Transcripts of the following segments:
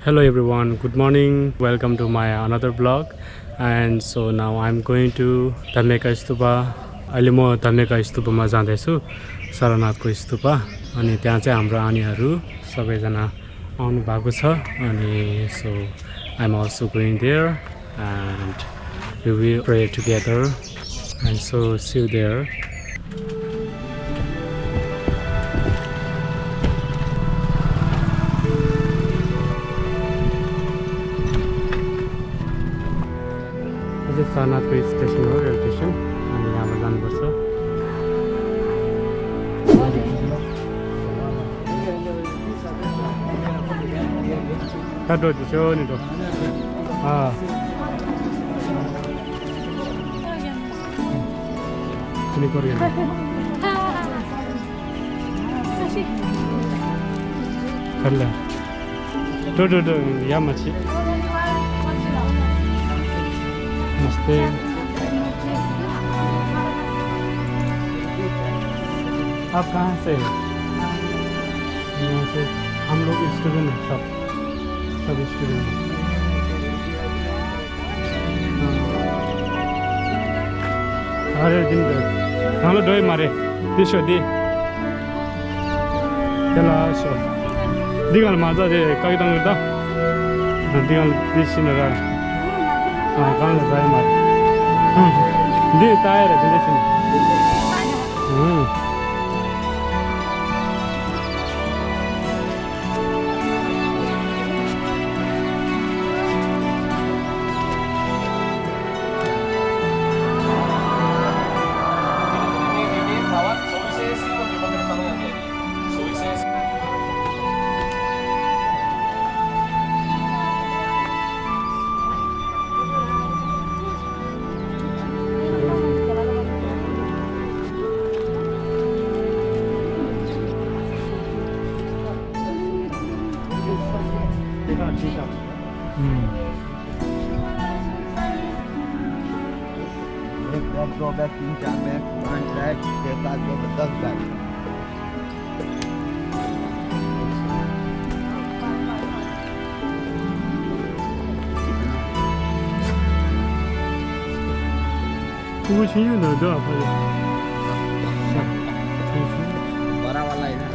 Hello everyone, good morning. Welcome to my another vlog. And so now I'm going to Dhameka Stupa. अहिले म धमेका स्तूपमा जाँदैछु सरनाथको स्तूपा अनि त्यहाँ चाहिँ हाम्रो आनीहरू सबैजना आउनु भएको छ अनि so I'm also going there and we will pray together and so see you there. This is सरनाथको स्टेसन हो रेल स्टेसन अनि यहाँबाट जानुपर्छ काटो दिसो नि त कुनै कोरियन खल्ला टो यहाँ माछी नमस्ते आप कहाँ से हैं? यहाँ से हम लोग स्टूडेंट हैं सब स्टूडेंट हैं अरे दिन हम लोग डोई मारे दिशो दी चला सो दिगल माजा दे कई तंग करता दिगल दिशी नरा कहाँ से जाए मारे दी तायर है दिशी दो बैग 3-4 बैग 5 बैग 6-7 10 बैग बड़ा वाला इधर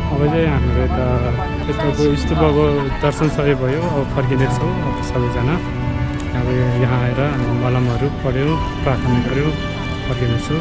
अब चाहिँ हाम्रो यता यताको स्तूपको दर्शन सबै भयो। अब फर्किनेछौँ अब सबैजना। अब यहाँ आएर मलमहरू पढ्यौँ, प्रार्थना गऱ्यौँ, फर्किनेछु।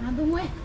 아, 너무해.